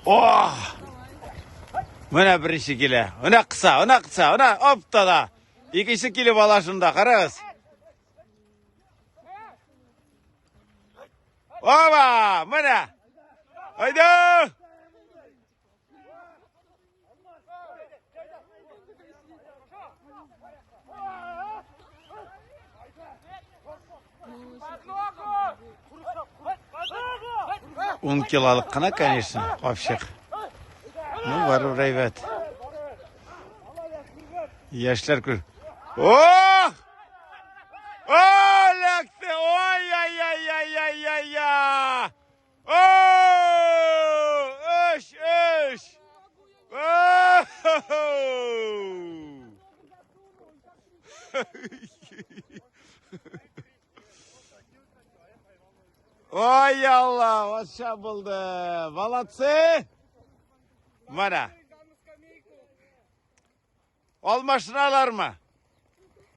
О! Менә беренче килә. Менә кыса, менә кыса, менә оп та да. Икенче килеп ала шунда, карагыз. Оба! Менә! Айда! Ун килолык кына, конечно, капчык. Ну, барыбер әйбәт. Яшьләр күр. Ох! О, эләкте! Ой-ай-ай-ай-ай-ай-ай! О! Өч, өч! Ой, Алла, вот булды. Молодцы! Менә. Алмашыналармы?